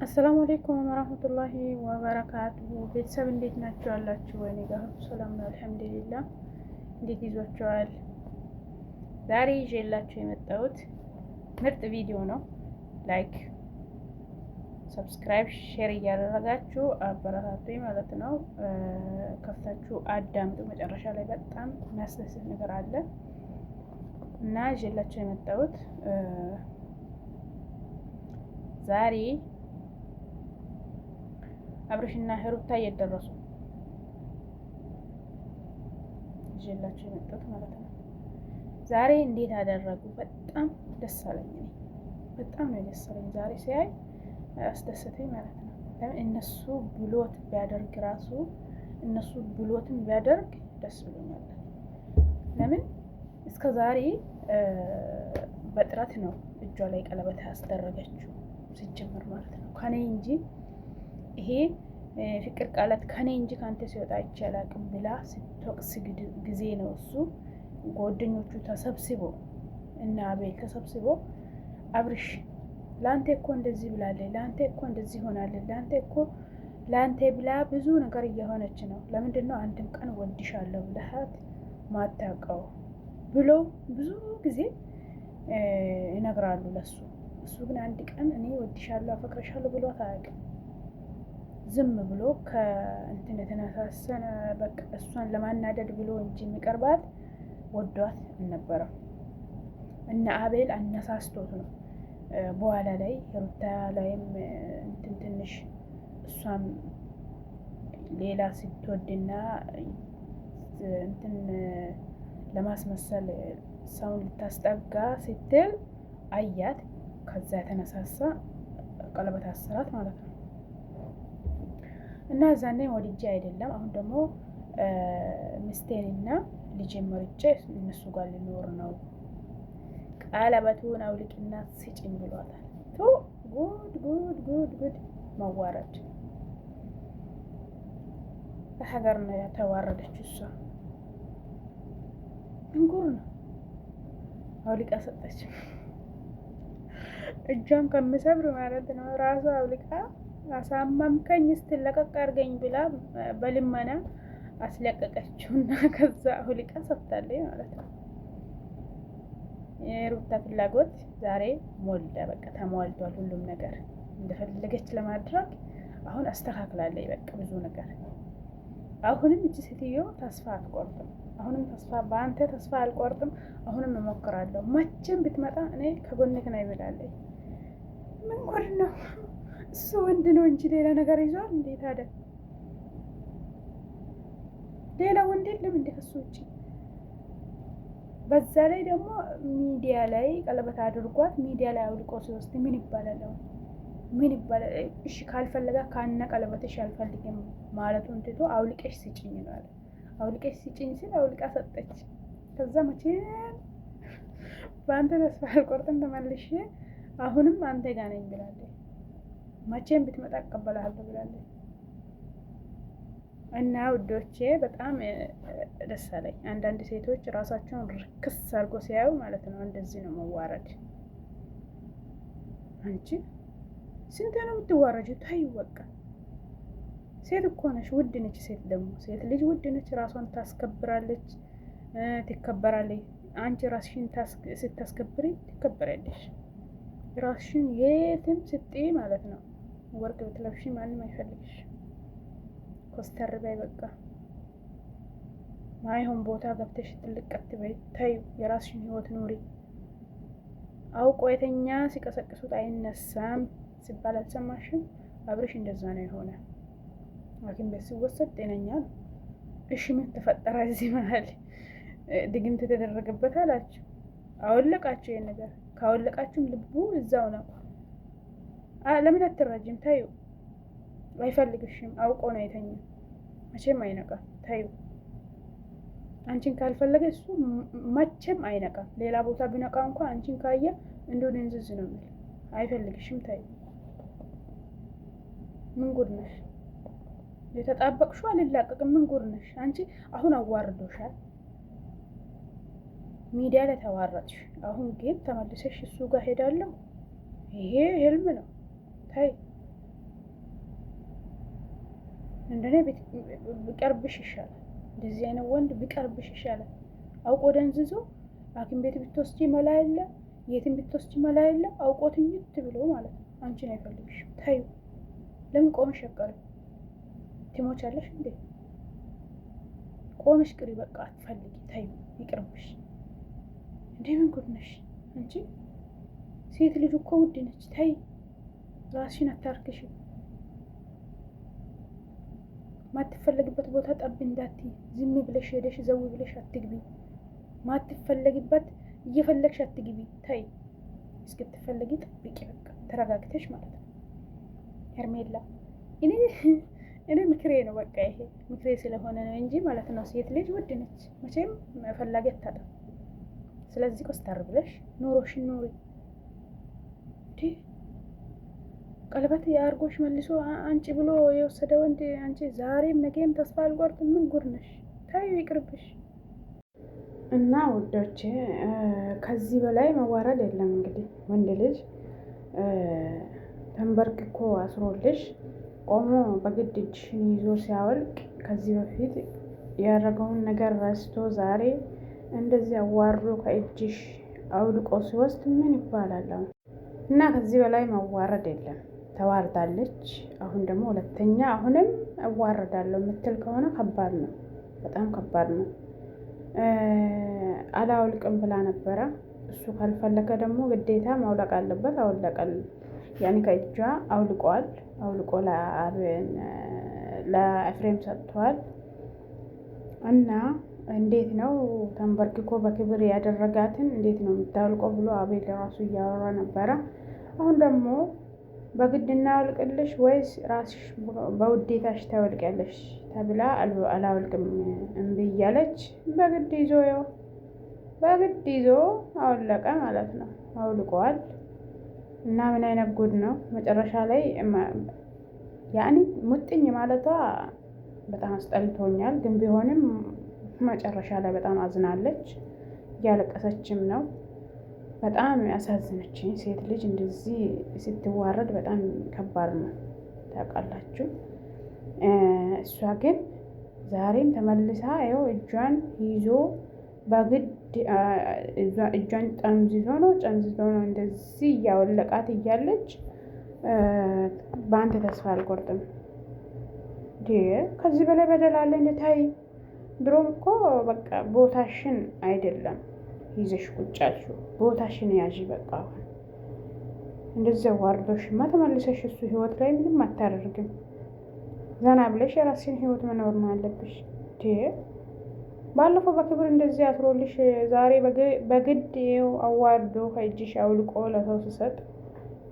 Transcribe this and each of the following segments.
السلام عليكم ورحمة الله وبركاته። ቤተሰብ እንዴት ናቸው አላችሁ? እኔ ጋር ሰላም ነው الحمد لله። እንዴት ይዟችኋል? ዛሬ ይዤላችሁ የመጣሁት ምርጥ ቪዲዮ ነው። Like፣ subscribe፣ share እያደረጋችሁ አበረታቱኝ ማለት ነው። ከፍታችሁ አዳምጡ። መጨረሻ ላይ በጣም የሚያስደስት ነገር አለ እና ይዤላችሁ የመጣሁት ዛሬ አብርሽና ሩታ እየደረሱ ይዤላችሁ የመጣሁት ማለት ነው። ዛሬ እንዴት አደረጉ? በጣም ደስ አለኝ። እኔ በጣም ነው ደስ አለኝ ዛሬ ሲያይ አስደሰተኝ ማለት ነው። ለምን እነሱ ብሎት ቢያደርግ ራሱ እነሱ ብሎትም ቢያደርግ ደስ ብሎኛል። ለምን እስከ ዛሬ በጥረት ነው እጇ ላይ ቀለበት ያስደረገችው ሲጀምር ማለት ነው ከኔ እንጂ ይሄ ፍቅር ቃላት ከኔ እንጂ ከአንተ ሲወጣ አይቼ አላቅም ብላ ስትወቅስ ጊዜ ነው እሱ ጓደኞቹ ተሰብስቦ እና አቤል ተሰብስቦ አብርሽ ለአንተ እኮ እንደዚህ ብላለች፣ ለአንተ እኮ እንደዚህ ሆናለች፣ ለአንተ እኮ ለአንተ ብላ ብዙ ነገር እየሆነች ነው። ለምንድን ነው አንድም ቀን ወድሻለሁ ብለሃት ማታውቀው ብሎ ብዙ ጊዜ ይነግራሉ ለሱ። እሱ ግን አንድ ቀን እኔ ወድሻለሁ አፈቅረሻለሁ ብሏት አያውቅም። ዝም ብሎ ከእንትን የተነሳሰነ በቃ እሷን ለማናደድ ብሎ እንጂ የሚቀርባት ወዷት አልነበረም። እና አቤል አነሳስቶት ነው። በኋላ ላይ ሩታ ላይም እንትን ትንሽ እሷም ሌላ ስትወድና እንትን ለማስመሰል ሰውን ልታስጠጋ ስትል አያት። ከዛ የተነሳሳ ቀለበት አሰራት ማለት ነው። እና እዛኔ ወድጄ አይደለም። አሁን ደግሞ ሚስቴንና ልጄን መርጬ እነሱ ጋር ልኖር ነው። ቀለበቱን አውልቂና ስጭኝ ብሏታል። ቱ ጉድ ጉድ ጉድ ጉድ! መዋረድ በሀገር ነው ያተዋረደች እሷ። እንጉር ነው አውልቃ ሰጠች። እጇን ከምሰብር ማለት ነው ራሷ አውልቃ አሳመምከኝ ስትለቀቅ አድርገኝ ብላ በልመና አስለቀቀችውና ከዛ አውልቃ ሰጥታለች ማለት ነው። የሩታ ፍላጎት ዛሬ ሞላ፣ በቃ ተሟልቷል። ሁሉም ነገር እንደፈለገች ለማድረግ አሁን አስተካክላለች። በቃ ብዙ ነገር አሁንም እቺ ሴትዮ ተስፋ አትቆርጥም። አሁንም ተስፋ በአንተ ተስፋ አልቆርጥም። አሁንም እሞክራለሁ። መቼም ብትመጣ እኔ ከጎንህ ነኝ ብላለች። ምን ጉድ ነው! እሱ ወንድ ነው እንጂ ሌላ ነገር ይዟል እንዴ ታዲያ? ሌላ ወንድ የለም እንዴ ከሱ ውጭ? በዛ ላይ ደግሞ ሚዲያ ላይ ቀለበት አድርጓት ሚዲያ ላይ አውልቆ ሲወስድ ምን ይባላል? ምን ይባላል? እሺ ካልፈለጋ ካነ ቀለበትሽ አልፈልግም ማለቱን ትቶ አውልቀሽ ስጭኝ ነው አለ። አውልቀሽ ስጭኝ ሲል አውልቃ ሰጠች። ከዛ መቼም በአንተ ተስፋ አልቆርጥም ተመልሼ አሁንም አንተ ጋር ነኝ ብላለች። መቼም ብትመጣ እቀበልሃለሁ ብላለች። እና ውዶቼ በጣም ደስ አለኝ። አንዳንድ ሴቶች ራሳቸውን ርክስ አድርጎ ሲያዩ ማለት ነው እንደዚህ ነው መዋረድ። አንቺ ስንት ነው የምትዋረጂው? ተይ በቃ ሴት እኮ ነሽ፣ ውድ ነች። ሴት ደግሞ ሴት ልጅ ውድ ነች። ራሷን ታስከብራለች፣ ትከበራለች። አንቺ ራስሽን ስታስከብሪ ትከበሪያለሽ። ራስሽን የትም ስጤ ማለት ነው። ወርቅ ብትለብሺ ማንም አይፈልግሽ። ኮስተር በይ በቃ። ማይሆን ቦታ ገብተሽ ትልቀት በይ። ተይው፣ የራስሽን ህይወት ኑሪ። አውቆ የተኛ ሲቀሰቅሱት አይነሳም ሲባል አልሰማሽም? አብርሽ እንደዛ ነው የሆነ። ሐኪም ቤት ሲወሰድ ጤነኛ ነው። እሺ ምን ተፈጠረ እዚህ መሀል? ድግምት ተደረገበት አላችሁ፣ አወለቃችሁ። ይሄን ነገር ካወለቃችሁም ልቡ እዛው ነው። ለምን አትረጅም? ታዩ አይፈልግሽም። አውቆ ነው የተኛ። መቼም አይነቃም። ታዩ አንቺን ካልፈለገ እሱ መቼም አይነቃም። ሌላ ቦታ ቢነቃ እንኳ አንቺን ካየ እንደው ድንዝዝ ነው የሚል። አይፈልግሽም። ታዩ ምን ጉድ ነሽ? የተጣበቅሽው አልላቀቅም። ምን ጉድ ነሽ አንቺ? አሁን አዋርዶሻል። ሚዲያ ላይ ተዋረድሽ። አሁን ግን ተመልሰሽ እሱ ጋር ሄዳለሁ። ይሄ ህልም ነው። ታይ እንደኔ ቢቀርብሽ ይሻላል። እንደዚህ አይነት ወንድ ቢቀርብሽ ይሻላል። አውቆ ደንዝዞ ሐኪም ቤት ብትወስጂ መላ የለ፣ የትም ብትወስጂ መላ የለ። አውቆ ትኝት ብሎ ማለት ነው። አንቺን አይፈልግሽም። ታዩ ለምን ቆመሽ አትቀሪም? ትሞቻለሽ እንዴ? ቆመሽ ቅሪ። በቃ አትፈልጊ። ታዩ ይቅርብሽ። እንዴ ምን ጉድ ነሽ አንቺ? ሴት ልጅ እኮ ውድ ነች። ታይ ራስሽን አታርክሽ። ማትፈለግበት ቦታ ጠብ እንዳትይ። ዝም ብለሽ ሄደሽ ዘው ብለሽ አትግቢ። ማትፈለግበት እየፈለግሽ አትግቢ። ታይ እስክትፈለጊ ጠብቂ። በቃ ተረጋግተሽ ማለት ነው። ሄርሜላ እኔ እኔ ምክሬ ነው በቃ ይሄ ምክሬ ስለሆነ ነው እንጂ ማለት ነው። ሴት ልጅ ውድ ነች፣ መቼም ፈላጊ አታጣም። ስለዚህ ኮስተር ብለሽ ኑሮሽን ኑሪ። ቀለበት የአርጎሽ መልሶ አንቺ ብሎ የወሰደ ወንድ አንቺ ዛሬም ነገም ተስፋ አልቆርጥም። ምን ጉድ ነሽ? ታዩ ይቅርብሽ። እና ውዶቼ ከዚህ በላይ መዋረድ የለም። እንግዲህ ወንድ ልጅ ተንበርክኮ አስሮልሽ ቆሞ በግድ እጅሽን ይዞ ሲያወልቅ ከዚህ በፊት ያደረገውን ነገር ረስቶ ዛሬ እንደዚህ አዋርዶ ከእጅሽ አውልቆ ሲወስድ ምን ይባላል? እና ከዚህ በላይ መዋረድ የለም። ተዋርዳለች። አሁን ደግሞ ሁለተኛ አሁንም እዋረዳለሁ የምትል ከሆነ ከባድ ነው፣ በጣም ከባድ ነው። አላውልቅም ብላ ነበረ። እሱ ካልፈለገ ደግሞ ግዴታ ማውለቅ አለበት። አወለቀል። ያኔ ከእጇ አውልቋል። አውልቆ ለኤፍሬም ሰጥቷል። እና እንዴት ነው ተንበርክኮ በክብር ያደረጋትን እንዴት ነው የምታወልቀው ብሎ አቤል ራሱ እያወራ ነበረ። አሁን ደግሞ በግድ እናወልቅልሽ ወይስ ራስሽ በውዴታሽ ታወልቂያለሽ ተብላ አላወልቅም እምቢ እያለች በግድ ይዞ ያው በግድ ይዞ አወለቀ ማለት ነው። አውልቀዋል። እና ምን አይነት ጉድ ነው መጨረሻ ላይ ያኔ ሙጥኝ ማለቷ በጣም አስጠልቶኛል። ግን ቢሆንም መጨረሻ ላይ በጣም አዝናለች፣ እያለቀሰችም ነው። በጣም ያሳዝነችኝ ሴት ልጅ እንደዚህ ስትዋረድ በጣም ከባድ ነው ታውቃላችሁ። እሷ ግን ዛሬም ተመልሳ ይኸው እጇን ይዞ በግድ እጇን ጠምዝዞ ነው ጨምዝዞ ነው እንደዚህ እያወለቃት እያለች በአንተ ተስፋ አልቆርጥም። ከዚህ በላይ በደል አለ እንደ ታይ ድሮም እኮ በቃ ቦታሽን አይደለም ይዘሽ ቁጭ ያልሽው ቦታሽን ያዢ። በቃ አሁን እንደዚያ ዋርዶሽማ ተመልሰሽ እሱ ህይወት ላይ ምንም አታደርግም። ዘና ብለሽ የራስሽን ህይወት መኖር ነው ያለብሽ። ባለፈው በክብር እንደዚህ አስሮልሽ ዛሬ በግድ አዋርዶ ከእጅሽ አውልቆ ለሰው ስሰጥ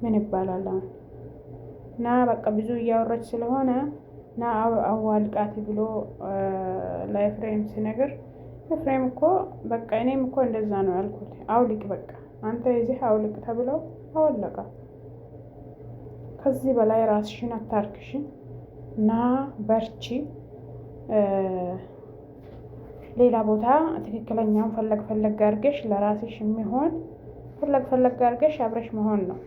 ምን ይባላል አሁን? እና በቃ ብዙ እያወራች ስለሆነ ና አዋልቃት ብሎ ለኤፍሬም ሲነግር ኤፍሬም እኮ በቃ እኔም እኮ እንደዛ ነው ያልኩት፣ አውልቅ በቃ አንተ የዚህ አውልቅ ተብለው አወለቀ። ከዚህ በላይ ራስሽን አታርክሽ እና በርቺ። ሌላ ቦታ ትክክለኛውን ፈለግ ፈለግ አድርገሽ ለራስሽ የሚሆን ፈለግ ፈለግ አድርገሽ አብረሽ መሆን ነው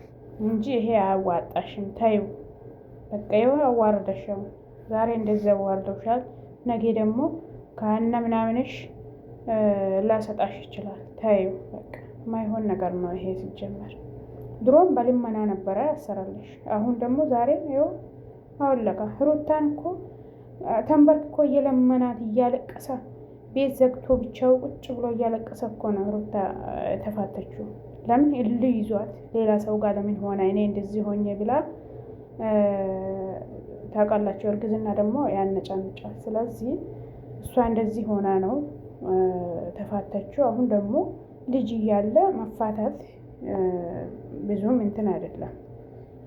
እንጂ ይሄ አያዋጣሽም። ተይው በቃ ይኸው አዋርደሽው ዛሬ እንደዚህ አዋርደውሻል፣ ነገ ደግሞ ከነ ምናምንሽ ላሰጣሽ ይችላል። ተይው በቃ ማይሆን ነገር ነው ይሄ ሲጀመር። ድሮም በልመና ነበረ ያሰራልሽ። አሁን ደግሞ ዛሬ ይኸው አወለቀ። ሩታን እኮ ተንበርክኮ እየለመናት እያለቀሰ ቤት ዘግቶ ብቻው ቁጭ ብሎ እያለቀሰ እኮ ነው ሩታ ተፋተችው። ለምን እልህ ይዟት ሌላ ሰው ጋር ለምን ሆነ እኔ እንደዚህ ሆኜ ብላ ታውቃላችሁ። እርግዝና ደግሞ ያነጫንጫል። ስለዚህ እሷ እንደዚህ ሆና ነው ተፋተችው። አሁን ደግሞ ልጅ እያለ መፋታት ብዙም እንትን አይደለም፣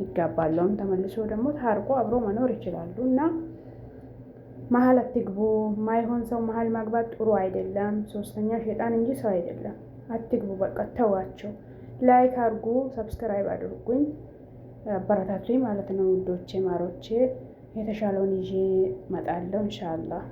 ይጋባለውም ተመልሶ ደግሞ ታርቆ አብሮ መኖር ይችላሉ እና መሀል አትግቡ። ማይሆን ሰው መሀል ማግባት ጥሩ አይደለም። ሶስተኛ ሸጣን እንጂ ሰው አይደለም። አትግቡ፣ በቃ ተዋቸው። like አድርጉ፣ subscribe አድርጉኝ፣ አበረታቱኝ ማለት ነው ውዶቼ ማሮቼ። የተሻለውን ይዤ እመጣለሁ ኢንሻአላህ።